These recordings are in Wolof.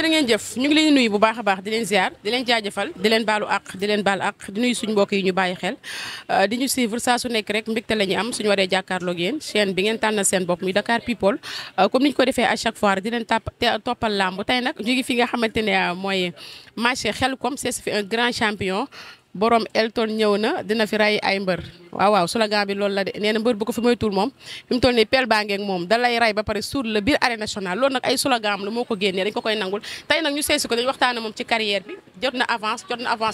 jërë ngeen jëf ñu ngi leen di nuyu bu baax a baax di leen ziar di leen jaajëfal di leen baalu àq di leen baal àq di nuyu suñu mbokk yi ñu bàyyi xel di ñu suivre saa su nekk rek mbégte la ñu am suñu waree jàkkaarloog yéen chaîne bi ngeen tànnal seen bopp muy Dakar People comme ni ñu ko defee à chaque fois di leen toppal làmb tey nag ñu ngi fi nga xamante ne mooy marché Xelcom c'est fi un grand champion borom Elton ñëw na dina fi ray ay mbër waaw slogan bi loolu la de nee na mbër bu ko fi moytuwul moom fi mu toll nii pelle baa ngeeg moom da lay ray ba pare suur la biir arène nationale loolu nag ay slogan am la moo ko génnee dañ ko koy nangul tey nag ñu seesi ko dañu waxtaane moom ci carrière bi jot na avance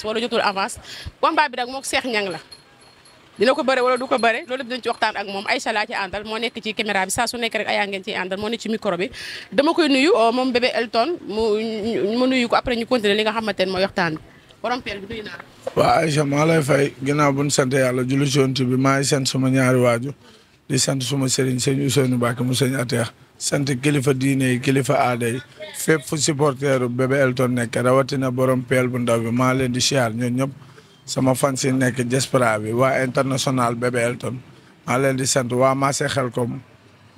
wala jotul avance combat bi nag moo ko Cheikh Niang la dina ko bëre wala du ko bëre loolu dañ ci waxtaan ak moom Aïcha laa ci àndal moo nekk ci caméra bi saa su nekk rek ayaa ngeen ciy àndal moo nekk ci micro bi dama koy nuyu moom bébé Elton mu nuyu ko après ñu continuer li nga xamante ne mooy waxtaan bi borom pelle bi nuyu naa waaw Aïcha maa lay fay ginnaaw bu ñu sant yàlla julli ci Yonent bi maa ngi sant suma ñaari waaju di sant suma sëriñ sëñ Ousseynou Mbacké mu sëñ Ateex sant kilifa diine yi kilifa aada yi fépp fu supporteru bébé Elton nekk rawatina borom pelle bu ndaw bi maa leen di siyaar ñoom ñëpp sama fan si nekk diaspora bi waa international bébé Elton maa leen di sant waa marché Xelcom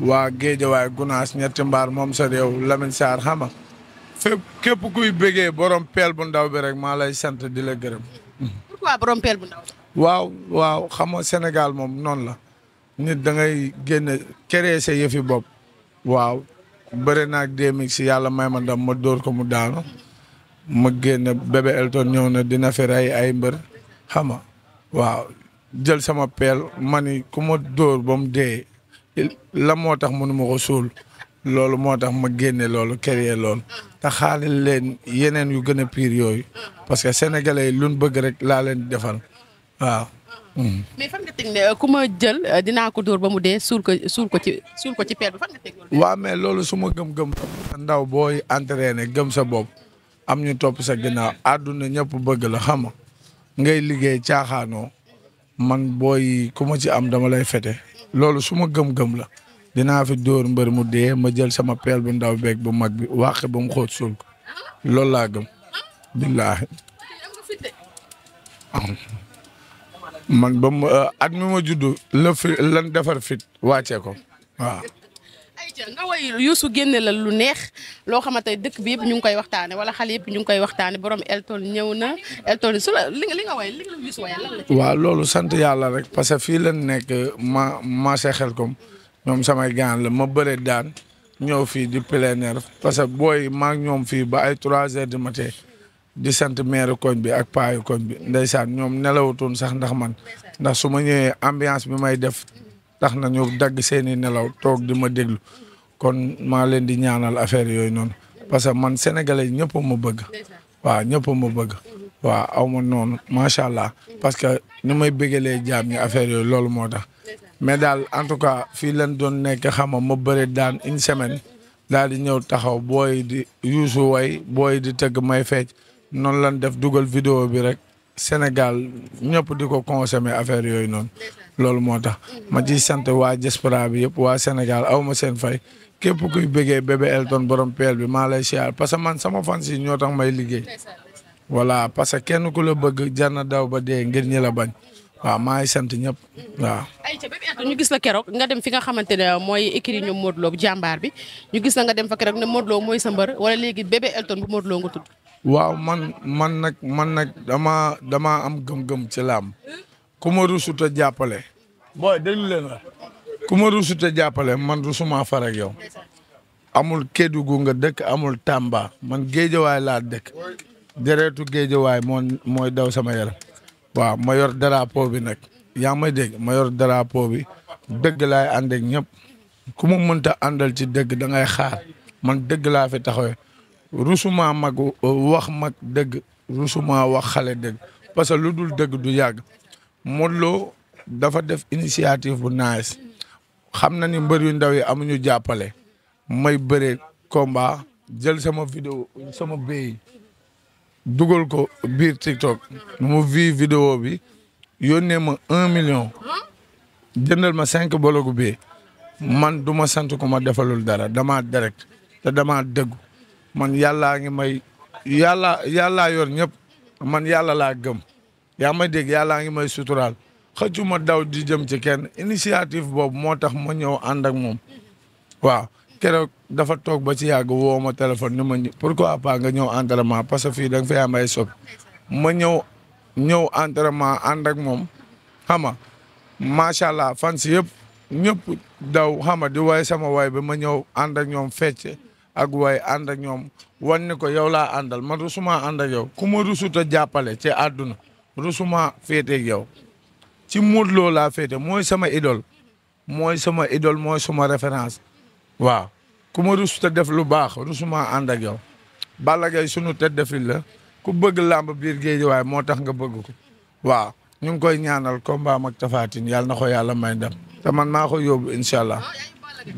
waa Géejawaay Gunaas ñetti mbaar moom sa réew Lamine Sarr xama fépp képp kuy bëggee borom pelle bu ndaw bi rek maa lay sant di la gërëm. pourquoi borom pelle bu ndaw. waaw xam nga Sénégal moom noonu la nit da ngay génn créer sa yëfi bopp. waaw bëri naag démig si yàlla may ma ndam ma dóor ko mu daanu ma génn bébé Elton ñëw na dina fi rey ay mbër xam nga waaw jël sama pelle ma ni ku ma dóor ba mu dee la moo tax mënu ma ko suul loolu moo tax ma génne loolu créer loolu te xaalil leen yeneen yu gën a pire yooyu parce que sénégalais yi luñ bëgg rek laa leen di defal waaw. mais fan nga teg ne ku ma jël dinaa ko dóor ba mu dee suul ko ci pelle bi fan nga teg loolu. waaw mais loolu su ma gëm-gëm ndaw booy entraîné gëm sa bopp am ñu topp sa ginnaaw àdduna ñëpp bëgg la xam nga ngay liggéey caaxaanoo man booy ku ma ci am dama lay fete loolu su ma gëm-gëm la. dinaa fi dóor mbër mu dee ma jël sama pelle bu ndaw beeg bu mag bi wàq ba mu xóot suul ko loolu laa gëm. billaahi man ba mu at mi ma judd lan defar fit wàccee ko waaw. ayca nga way Youssou génne la lu neex loo xamante dëkk bi yëpp ñu ngi koy waxtaane wala xale yëpp ñu ngi koy waxtaane borom Elton ñëw na Elton su la li nga way li nga Youssou way lan la. waaw loolu sant yàlla rek parce que fii lañ nekk marché Xelcom ñoom samay gaan la ma bëre daan ñëw fii di plein air parce que booy maag ñoom fii ba ay 3 heures du matin di sant maire koñ bi ak paayu koñ bi ndeysaan ñoom nelawutoon sax ndax man ndax su ma ñëwee ambiance bi may def tax na ñu dagg seeni nelaw toog di ma déglu kon maa leen di ñaanal affaire yooyu noonu parce que man sénégalais ñëpp ma bëgg waaw ñëpp ma bëgg waaw aw ma noonu macha allah parce que ni may bëggalee jaam ñi affaire yooyu loolu moo tax. mais daal en tout cas fii lañ doon nekk xam nga ma bëri daan une semaine daal di ñëw taxaw booy di Youssou way booy di tëgg may fecc noonu lañ def dugal vidéo bi rek Sénégal ñëpp di ko consommer affaire yooyu noonu loolu moo tax ma ciy sant waa diaspora bi yëpp waa Sénégal aw ma seen fay képp kuy bëggee bébé Elton borom pelle bi maa lay siyaar parce que man sama fans yi ñoo tax may liggéey voilà parce que kenn ku la bëgg jar na daw ba dee ngir ñi la bañ. waaw maa ngi sant ñëpp waaw. ayca bébé Elton ñu gis la keroog nga dem fi nga xamante ne mooy écurie ñoom Modou Lo bu jàmbaar bi ñu gis la nga dem fa keroog ne Modou Lo mooy sa mbër wala léegi bébé Elton bu Modou Lo nga tudd. waaw man nag dama am gëm-gëm ci làmb ku ma rusut a jàppale. booy déglu leen la ku ma rusut a jàppale man rusuma far ak yow amul Kédougou nga dëkk amul Tamba man Géejawaay laa dëkk deretu Géejawaay mooy daw sama yaram. waaw ma yor drapeau bi nag yaa may dégg ma yor drapeau bi dëgg laay ànd ak ñëpp ku ma mënta àndal ci dëgg da ngay xaar man dëgg laa fi taxawee rusuma mag wax mag dëgg rusuma wax xale dëgg parce que lu dul dëgg du yàgg Modou Lo dafa def initiative bu nice xam na ni mbër yu ndaw yi amuñu jàppale may bëre combat jël sama vidéo sama béy dugal ko biir TikTok mu vidéo bi yónnee ma 1 million jëndal ma 5 bologu bi man du ma sant ko ma defalul dara dama direct te dama dëggu man yàllaa ngi may yàllaa yor ñëpp man yàlla laa gëm yaa may dégg yàllaa ngi may suturaal xëccuma daw di jëm ci kenn initiative boobu moo tax ma ñëw ànd ak moom waaw keroog dafa toog ba ci yàgg woo ma téléphone ni ma pourquoi pas nga ñëw entraînement parce que fii da nga fay am ay sob ma ñëw entraînement ànd ak moom xam nga macha allah fan si yëpp ñëpp daw xam nga di way sama way ba ma ñëw ànd ak ñoom fecc ak way ànd ak ñoom wan ni ko yow laa àndal man rusuma ànd ak yow ku ma rusut a jàppale ci àdduna rusuma féeteeg yow ci Modou Lo laa féete mooy sama idole mooy suma référence waaw ku ma rusut a def lu baax rusuma ànd ak yow Balla Gaye sunu tête de file la ku bëgg làmb biir géej waaye moo tax nga bëgg ko waaw ñu ngi koy ñaanal combat ak Tapha Tine yàlla na ko yàlla may ndam te man maa ko yóbbu incha allah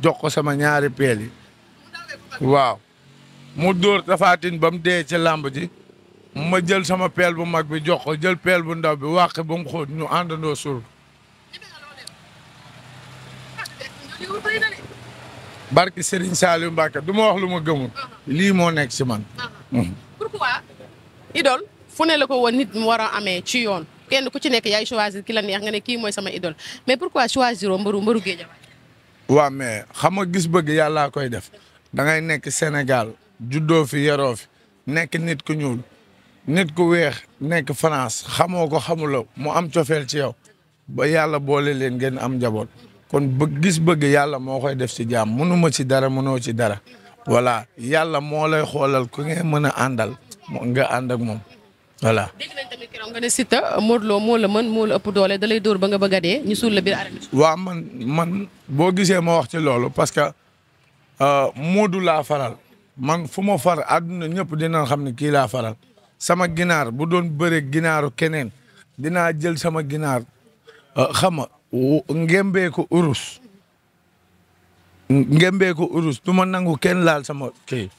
jox ko sama ñaari peel yi waaw mu dóor Tapha Tine ba mu dee ci làmb ji ma jël sama peel bu mag bi jox ko jël peel bu ndaw bi wàq ba mu xóot ñu àndandoo suul barki Serigne Saliou Mbacke du ma wax lu ma gëmul lii moo nekk si man. pourquoi idole fu ne la ko woon nit mu war a amee ci yoon kenn ku ci nekk yaay choisir ki la neex nga ne kii mooy sama idole mais pourquoi choisir mbëru Guédiawaye. waaw mais xam nga gis bëgg yàllaa koy def da ngay nekk Sénégal juddoo fi yaroo fi nekk nit ku ñuul nit ku weex nekk France xamoo ko xamuloo mu am cofeel ci yow ba yàlla boole leen ngeen am njaboot kon gis bëgg yàlla moo koy def ci jaam mënuma ci dara mënoo ci dara voilà yàlla moo lay xoolal ku ngeen mën a àndal nga ànd ak moom voilà. dégg nañ tamit keroog nga ne Siteu Modou Lo moo la mën moo la ëpp doole da lay dóor ba nga bëgg a dee ñu suul la biir arène. waaw man boo gisee ma wax ci loolu parce que Modou laa faral man fu ma far àdduna ñëpp dina xam ne kii laa faral sama ginaar bu doon bëre ginaaru keneen dinaa jël sama ginaar xam nga ngembee ko urus du ma nangu kenn laal sama kii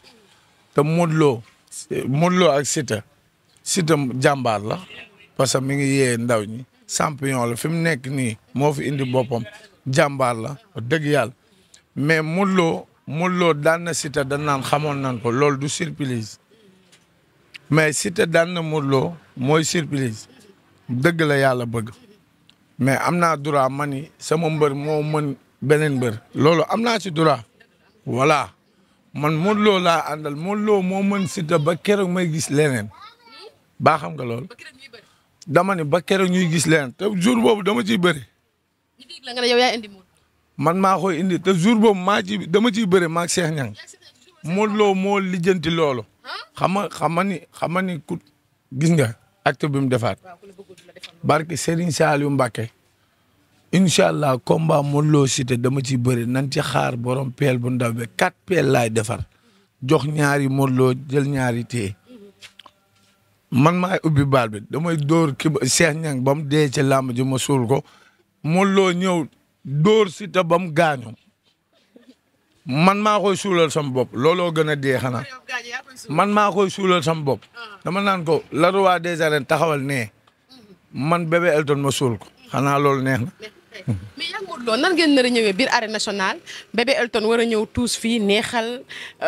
te Modou Lo ak Siteu jàmbaar la parce que mi ngi yee ndaw ñi champion la fi mu nekk nii moo fi indi boppam jàmbaar la dëgg yàlla mais Modou Lo daan na Siteu dañ naan xamoon nañ ko loolu du surprise mais Siteu daan na Modou Lo mooy surprise dëgg la yàlla bëgg mais am naa droit ma ni sama mbër moo mën beneen mbër loolu am naa ci droit voilà man Modou Lo laa àndal Modou Lo moo mën Siteu ba keroog may gis leneen baa xam nga loolu dama ni ba keroog ñuy gis leneen te jour boobu dama ciy bëri. ñu dégg la nga ne yow yaa indi Modou. man maa koy indi te jour boobu dama ciy bëri maag Cheikh Niang Modou Lo moo lijjanti loolu xam nga ni ku gis nga acte bi mu defaat barke Serigne Saliou Mbacké incha allah combat Modou Lo Siteu dama ciy bëri nañ ci xaar borom peel bu ndaw bi 4 peel laay defar jox ñaari Modou Lo jël ñaari téye man maay ubbi baal bi damay dóor Cheikh Niang ba mu dee ci làmb ji ma suul ko Modou Lo ñëw dóor Siteu ba mu gaañu man maa koy suulal sama bopp looloo gën a dee xanaa man maa koy suulal sama bopp dama naan ko la roi des arènes taxawal nee man Bébé Elton ma suul ko xanaa loolu neex na. mais yaa Modou Lo nan ngeen nar a ñëwee biir arène nationale Bébé Elton war a ñëw tuus fii neexal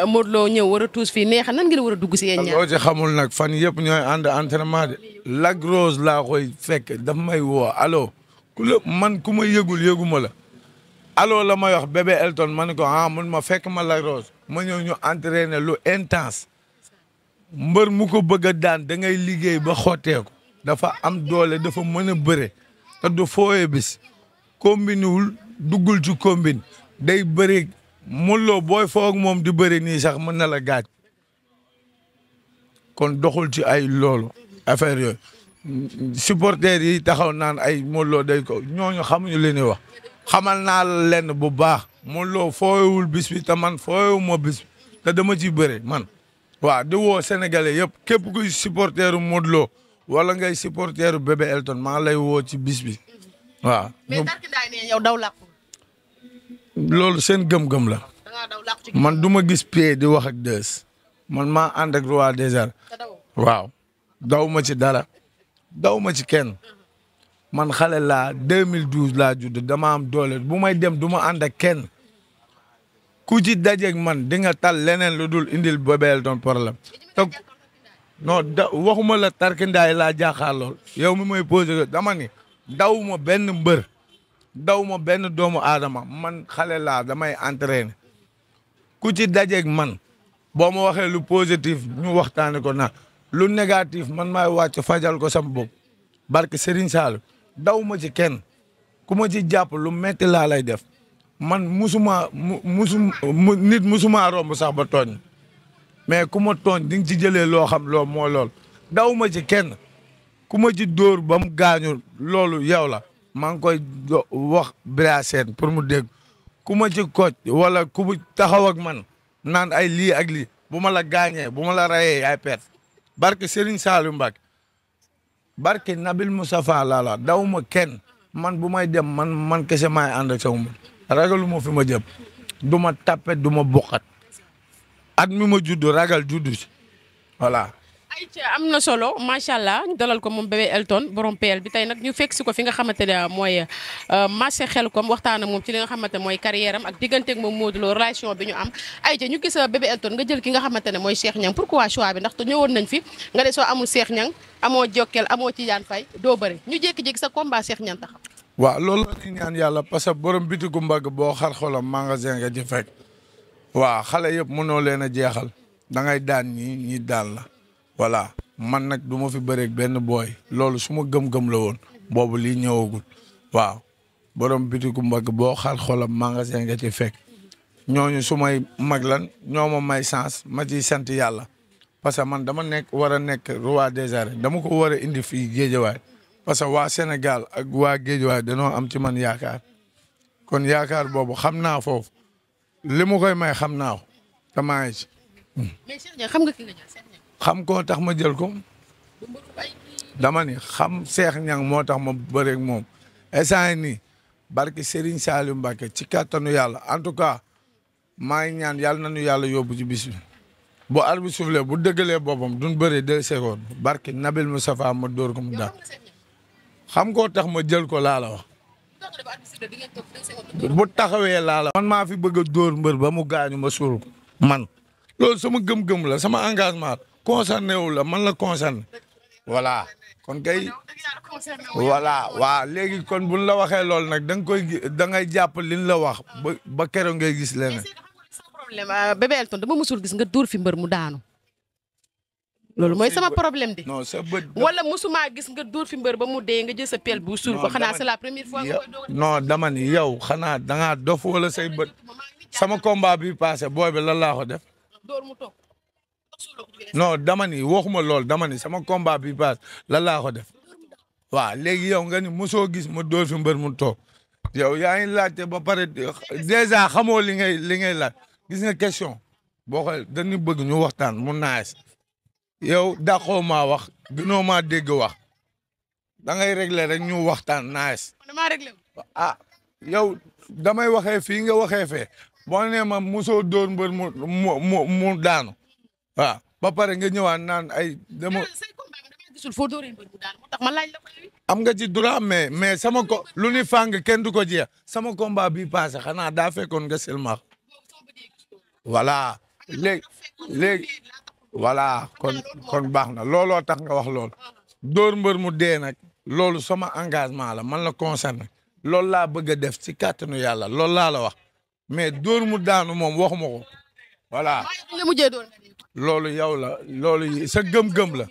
Modou Lo ñëw war a tuus fii neexal nan ngeen war a dugg si yéen ñaar. loo ci xamul nag fan yëpp ñooy ànd entraînement de Lac Rose laa koy fekk daf may woo allo ku ma yëguma la. allo la may wax Bébé Elton ma ne ko mun ma fekk ma Lac Rose ma ñëw ñu entraîner lu intense mbër mu ko bëgg a daan da ngay liggéey ba xotteeku dafa am doole dafa mën a bëre te du fooyee bis combine wul duggul ci combine day bëri Modou Lo booy foog moom di bëri nii sax mën na la gaaj kon doxul ci ay loolu affaire yooyu supporters yi taxaw naan ay Modou Lo day ko ñooñu xamuñu li ñuy wax. xamal naa la lenn bu baax Modou Lo fooyewul bis bi te man fooyewu ma bis bi te dama ciy bëre man waaw di woo sénégalais yëpp képp kuy supporteru Modou Lo wala ngay supporteru Bébé Elton maa lay woo ci bis bi waaw. mais tarkindaay ne yow daw làqu. loolu seen gëm-gëm la. man du ma gis pied di wax ak dees man maa ànd ak roi des arènes waaw daw ma ci dara daw ma ci kenn. man xale laa 2012 laa judd dama am doole bu may dem du ma ànd ak kenn ku ci dajeeg man di nga tal leneen lu dul indil Bébé Elton problème te non waxuma la tarkindaay laa jaaxaar lool yow mi may posé dama ni daw ma benn mbër daw ma benn doomu aadama man xale laa damay entraîner ku ci dajeeg man boo ma waxee lu positif ñu waxtaane ko na lu négatif man maay wàcc fajal ko sama bopp barke Serigne Saliou daw ma ci kenn ku ma ci jàpp lu metti laa lay def man nit musuma romb sax ba tooñ mais ku ma tooñ di nga ci jëlee loo xam loolu moo lool daw ma ci kenn ku ma ci dóor ba mu gaañu loolu yow la maa ngi koy wax Bira Sène pour mu dégg ku ma ci koc wala ku mu taxaw ak man naan ay lii ak lii bu ma la gaañee bu ma la rayee ay perte barke Serigne Saliou Mbacke barke Nabil Moustapha laala daw ma kenn man bu may dem man kese maay ànd ak sama ragalu ma fi ma jëm du ma tappet du ma bokkat at mi ma judd ragal juddu si voilà. ayca am na solo macha allah ñu dalal ko moom bébé Elton borom PL bi tey nag ñu fekk si ko fi nga xamante ne mooy marché Xelcom waxtaan ak moom ci li nga xamante ne mooy carrière am ak digganteeg moom Modou Lo relation bi ñu am. ayca ñu gis bébé Elton nga jël ki nga xamante ne mooy Cheikh Niang pourquoi choix bi ndax ñëwoon nañ fi nga ne soo amul Cheikh Niang amoo Jokkel amoo Tidiane Faye doo bëri ñu jékki-jékki sa combat Cheikh Niang taxaw. waaw loolu la ñuy ñaan yàlla parce que borom bitigu mbagg boo xar xolam magasin nga ci fekk waaw xale yëpp mënoo leen a jeexal da ngay daan ñi daan la voilà man nag du ma fi bëreeg benn booy loolu su ma gëm-gëm la woon boobu lii ñëwagul waaw borom bitigu mbagg boo xar xolam magasin nga ci fekk ñooñu su may mag lan ñoo ma may chance ma ciy sant yàlla parce que man dama war a nekk roi des arènes dama ko war a indi fii Géejawaay parce que waa Sénégal ak waa Géejawaay dañoo am ci man yaakaar kon yaakaar boobu xam naa foofu li mu koy may xam naa ko te maa ngi ci. mais Cheikh Niang xam nga ki nga jël Cheikh Niang. xam koo tax ma jël ko dama ni xam Cheikh Niang moo tax ma bëreeg moom instant nii barke Serigne Saliou Mbacke ci kattanu yàlla en tout cas maa ngi ñaan yàlla nañu yàlla yóbbu ci bis bi bu arbitre soufflé bu dëggalee boppam duñ bëree 2 secondes barke Nabil Moustapha ma dóor ko mu daal. xam koo tax ma jël ko laa la wax bu taxawee laa la man maa fi bëgg a dóor mbër ba mu gaañu ma suul ko man loolu sama gëm-gëm la sama engagement concerné wu la man la concerné voilà kon kay voilà waaw léegi kon buñ la waxee loolu nag da ngay jàpp liñ la wax ba keroog ngay gis leneen. problème bébé Elton dama musul gis nga dóor fi mbër mu daanu. loolu mooy sama problème de. non sa bët. wala musuma gis nga dóor fi mbër ba mu dee nga jël sa pelle bu suul ko xanaa c'est la première fois nga koy doog non dama ni yow xanaa da ngaa dof wala say bët sama combat bi passé booy bi lan laa ko def. dóor mu toog. non dama ni waxuma lool dama ni sama combat bi passé lan laa ko def waaw léegi yow nga ni mosoo gis ma dóor fi mbër mu toog yow yaa ngi laajte ba pare dèjà xamoo li ngay laaj gis nga question boo ko dañu bëgg ñu waxtaan mu naaj. yow dàqoo maa wax gënoo maa dégg wax da ngay régler rek ñu waxtaan naaj. damaa réglé ah yow damay waxee fii nga waxee fee boo nee ma mosoo dóor mbër mu daanu waaw ba pare nga ñëwaat naan ay dama. gisul foo dóoree mbër mu daanu moo tax ma laaj la ko. am nga ci droit mais sama ko lu ni fàng kenn du ko jeex sama combat bi passé xanaa daa fekkoon nga selmax voilà léegi. voilà kon baax na looloo tax nga wax loolu dóor mbër mu dee nag loolu sama engagement la man la concerné loolu laa bëgg a def ci kàttanu yàlla loolu laa la wax mais dóor mu daanu moom waxuma ko voilà. loolu yow la loolu sa gëm-gëm la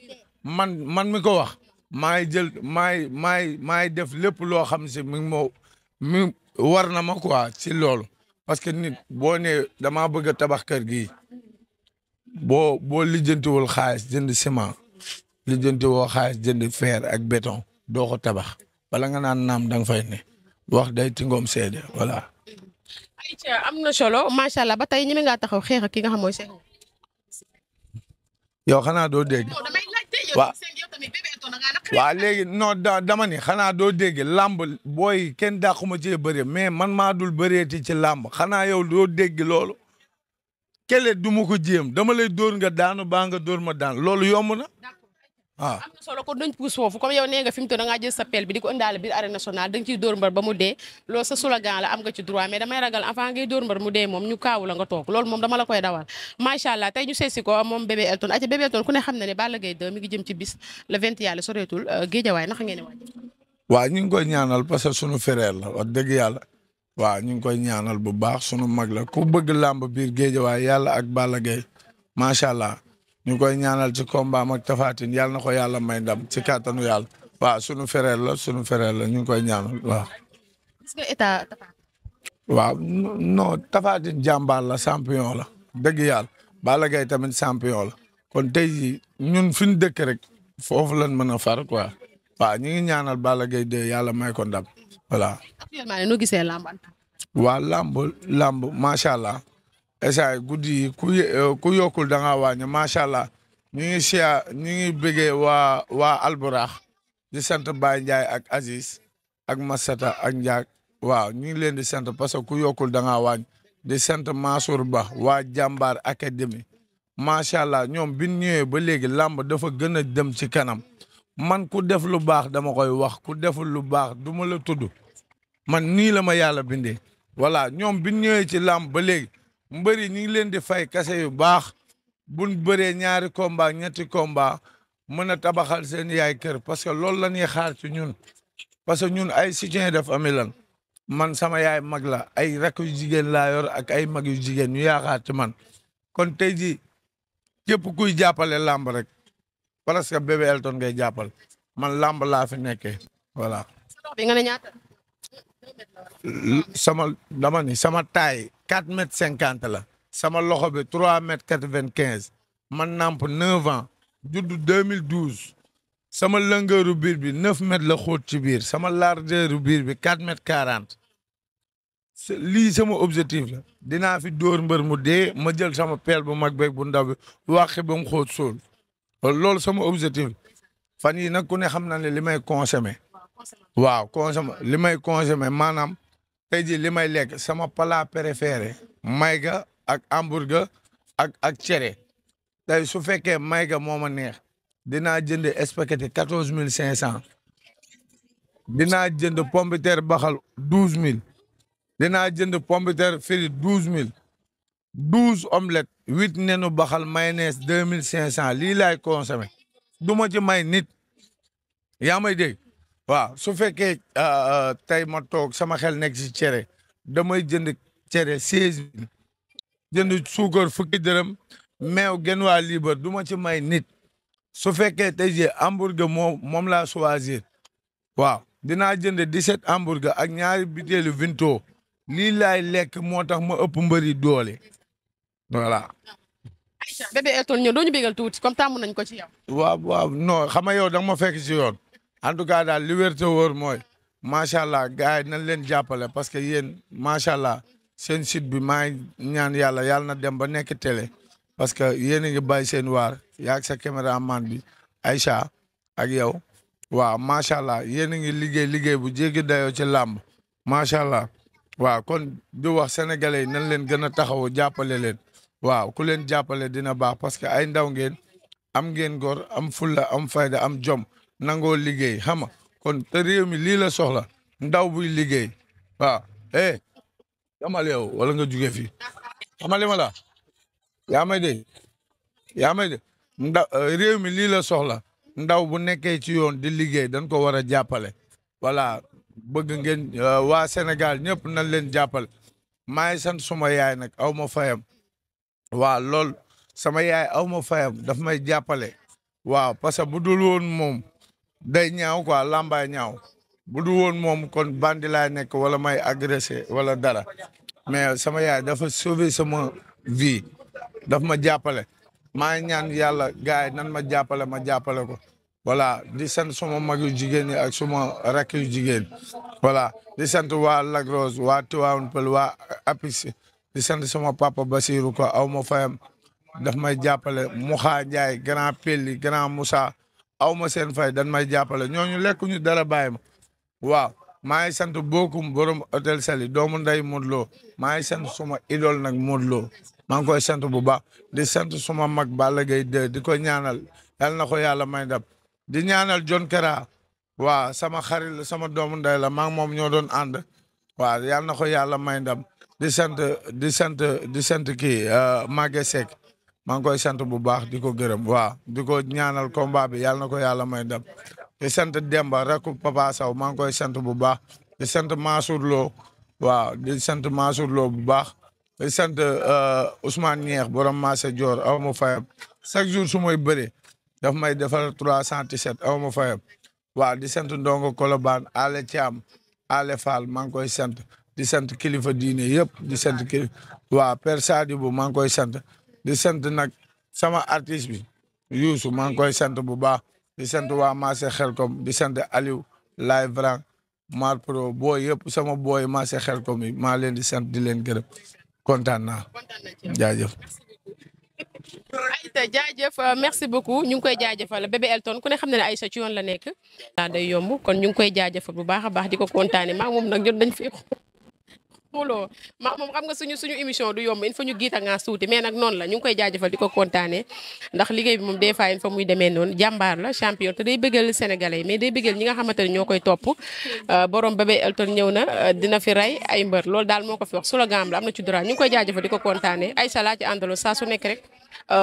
man mi ko wax maay jël maay def lépp loo xam si mi war na ma quoi ci loolu parce que nit boo nee damaa bëgg a tabax kër gi. boo lijjantiwul xaalis jënd ciment lijjantiwoo xaalis jënd fer ak béton doo ko tabax bala nga naan naam da nga fay ne wax day tingoom seede voilà. ayca am na solo macha allah ba tey ñeme ngaa taxaw xeex ak ki nga xam mooy Cheikh. yow xanaa doo dégg. waaw léegi non dama ni xanaa doo dégg làmb booy kenn dàquma cee bëre mais man maa dul bëreeti ci làmb xanaa yow doo dégg loolu. kele du ma ko jéem dama lay dóor nga daanu baa nga dóor ma daan loolu yomb na waaw. am na solo kon dañ puus foofu comme yow nee nga fi mu toll da ngaa jël sa pelle bi di ko indaale biir arène nationale da nga ciy dóor mbar ba mu dee loolu sa slogan la am nga ci droit mais damay ragal avant ngay dóor mbar mu dee moom ñu kaawu la nga toog loolu moom dama la koy dawal macha allah tey ñu seesi ko moom bébé Elton aca bébé Elton ku ne xam na ne Balla Gaye 2 mi ngi jëm ci bis le 20 yàlla soreetul Géejawaay naka ngeen di waaj. waaw ñu ngi koy ñaanal parce que sunu frère la wax dëgg yàlla waaw ñu ngi koy ñaanal bu baax sunu mag la ku bëgg làmb biir géejawaay yàlla ak Balla Gaye macha allah ñu koy ñaanal ci combat am ak Tapha Tine yàlla na ko yàlla may ndam ci kàttanu yàlla waaw sunu frère la ñu ngi koy ñaanal waaw. est-ce que état Tapha waaw non Tapha Tine jàmbaar la champion la dëgg yàlla Balla Gaye tamit champion la kon tey jii ñun fi ñu dëkk rek foofu lañ mën a far quoi waaw ñu ngi ñaanal Balla Gaye de yàlla may ko ndam voilà. actuellement ne noo gisee làmb. waa làmb macha allah esa guddi yi ku yokkul da ngaa wàññi macha allah ñu ngi bëggee waa Alburax di sant Baye Ndiaye ak Aziz ak Masata ak Ndiak waaw ñu ngi leen di sant parce que ku yokkul da ngaa wàññi di sant Mansour Ba waa Jàmbaar Académie macha allah ñoom bi ñu ñëwee ba léegi làmb dafa gën a dem ci kanam man ku def lu baax dama koy wax ku deful lu baax du ma la tudd man nii la ma yàlla bindee voilà ñoom bi ñu ñëwee ci làmb ba léegi mbëri ñu ngi leen di fay kase yu baax buñ bëree ñaari combat ñetti combat mën a tabaxal seen yaay kër parce que loolu la ñuy xaar ci ñun parce que ñun ay soutien de famille lan man sama yaay mag la ay rakk yu jigéen laa yor ak ay mag yu jigéen ñu yaakaar ci man kon tey jii képp kuy jàppale làmb rek parce que bébé Elton ngay jàppal man làmb laa fi nekkee voilà. bi nga ne ñaata. sama taille 4 mètres 50 la sama loxo bi 3 mètres 95 man namp 9 ans judd 2012 sama longueur biir bi 9 mètres la xóot ci biir sama largeur biir bi 4 mètres 40 lii sama objectif la dinaa fi dóor mbër mu dee ma jël sama peel bu mag beeg bu ndaw bi wàqi ba mu xóot sóol loolu sama objectif fan yi nag ku ne xam na ne li may consommer waaw li may consommer maanaam tey jii li may lekk sama plat préféré mayga ak hamburger ak cere tey su fekkee mayga moo ma neex dinaa jënd spaghetti 14500 dinaa jënd pomme de terre baxal 12000 dinaa jënd pomme de terre frite 12000 12 omelettes 8 nenu baxal mayonnaise 2500 lii laay consommé du ma ci may nit yaa may dégg waaw su fekkee tey ma toog sama xel nekk ci cere damay jënd cere 16000 jënd suukar fukki dërëm meew genn waa liibar du ma ci may nit su fekkee tey jii hamburger moom laa choisir waaw dinaa jënd 17 hamburger ak ñaari butéelu Vinto lii laay lekk moo tax ma ëpp mbëri doole voilà. bébé Elton ñëw doo ñu bégal tuuti comme tàmm nañ ko ci yow. waaw non xam nga yow da nga ma fekk ci yoon en tout cas daal li wér te wóor mooy macha allah gars yi nañ leen jàppale parce que yéen macha allah seen site bi maa ngi ñaan yàlla na dem ba nekk télé parce que yéen a ngi bàyyi seen waar yaa ak sa caméraman bi Aïcha ak yow waaw macha allah yéen a ngi liggéey bu jéggi dayoo ci làmb macha allah waaw kon di wax sénégalais yi nañ leen gën a taxaw jàppale leen waaw ku leen jàppale dina baax parce que ay ndaw ngeen am ngeen góor am fulla am fayda am jom nangoo liggéey xam nga kon te réew mi lii la soxla ndaw buy liggéey waaw yamal yow wala nga juge fii xamali ma la yaa may dégg ndaw réew mi lii la soxla ndaw bu nekkee ci yoon di liggéey dañ ko war a jàppale voilà bëgg ngeen waa Sénégal ñëpp nañ leen jàppale maa ngi sant suma yaay nag aw ma fayam waaw lool sama yaay aw ma fayam daf may jàppale waaw parce que bu dul woon moom day ñaaw quoi làmbaay ñaaw bu dul woon moom kon bandi laay nekk wala may agressé wala dara mais sama yaay dafa sauver sama vie daf ma jàppale maa ngi ñaan yàlla gars yi nan ma jàppale ko voilà di sant suma mag yu jigéen ñi ak suma rakk yu jigéen voilà di sant waa Lagros waa Tivaouane Peulh waa Apix di sant sama papa Basirou ko aw ma fayam daf may jàppale Mouha Ndiaye grand Pelli grand Moussa aw ma seen fay dan may jàppale ñooñu lekk ñu dara bàyyi ma waaw maa ngi sant bokkum borom hôtel Sali doomu nday Modou Lo maa ngi sant suma idole nag Modou Lo maa ngi koy sant bu baax di sant suma mag Balla Gaye 2 di ko ñaanal yal na ko yàlla may ndam di ñaanal John Kara waaw sama xarit la sama doomu nday la maa ngi moom ñoo doon ànd waaw yal na ko yàlla may ndam di sant kii Maguette Seck maa ngi koy sant bu baax di ko gërëm waaw di ko ñaanal combat bi yal na ko yàlla may ndam di sant Demba rakku Papa Sow maa ngi koy sant bu baax di sant Mansour Lo waaw di sant Mansour Lo bu baax di sant Ousmane Ñeex borom Maase Dior aw ma fayam chaque jour su may bëree daf may defal 317 aw ma fayam waaw di sant Ndongo Kolobaan Ale Thiam Ale Fall maa ngi koy sant di sant kilifa diine yëpp di sant kilifa waaw Père Sadibou maa ngi koy sant di sant nag sama artiste bi Youssou maa ngi koy sant bu baax di sant waa Maase Xelkom di sant Aliou Laye Vran Mar Pro booy yëpp sama booy Maase Xelkom yi maa leen di sant di leen gërëm kontaan naa jaajëf. Aïssa jaajëf merci beaucoup ñu ngi koy jaajëfal bébé Elton ku ne xam ne Aïssa ci yoon la nekk. daa day yomb kon ñu ngi koy jaajëfal bu baax a baax di ko kontaane maa moom nag jot dañ fi xuloo maa moom xam nga suñu émission du yomb il faut ñu giita ngaa suuti mais nag noonu la ñu ngi koy jaajëfal di ko kontaane ndax liggéey bi moom des fois il faut muy demee noonu jàmbaar la champion te day bëggal sénégalais mais day bëggal ñi nga xamante ne ñoo koy topp borom bébé Elton ñëw na dina fi rey ay mbër loolu daal moo ko fi wax slogan la am na ci droit ñu ngi koy jaajëfal di ko kontaane Aïssa laa ci àndaloo saa su nekk rek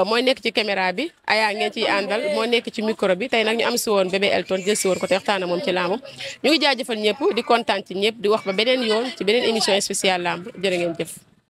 mooy nekk ci caméra bi ayaa ngeen ciy àndal moo nekk ci micro bi tey nag ñu am si woon bébé Elton jël si woon ko te waxtaana moom ci làmb ñu ngi jaajëfal ñëpp di kontaan ci ñëpp di wax ba beneen yoon ci beneen émission spéciale làmb jërë ngeen jëf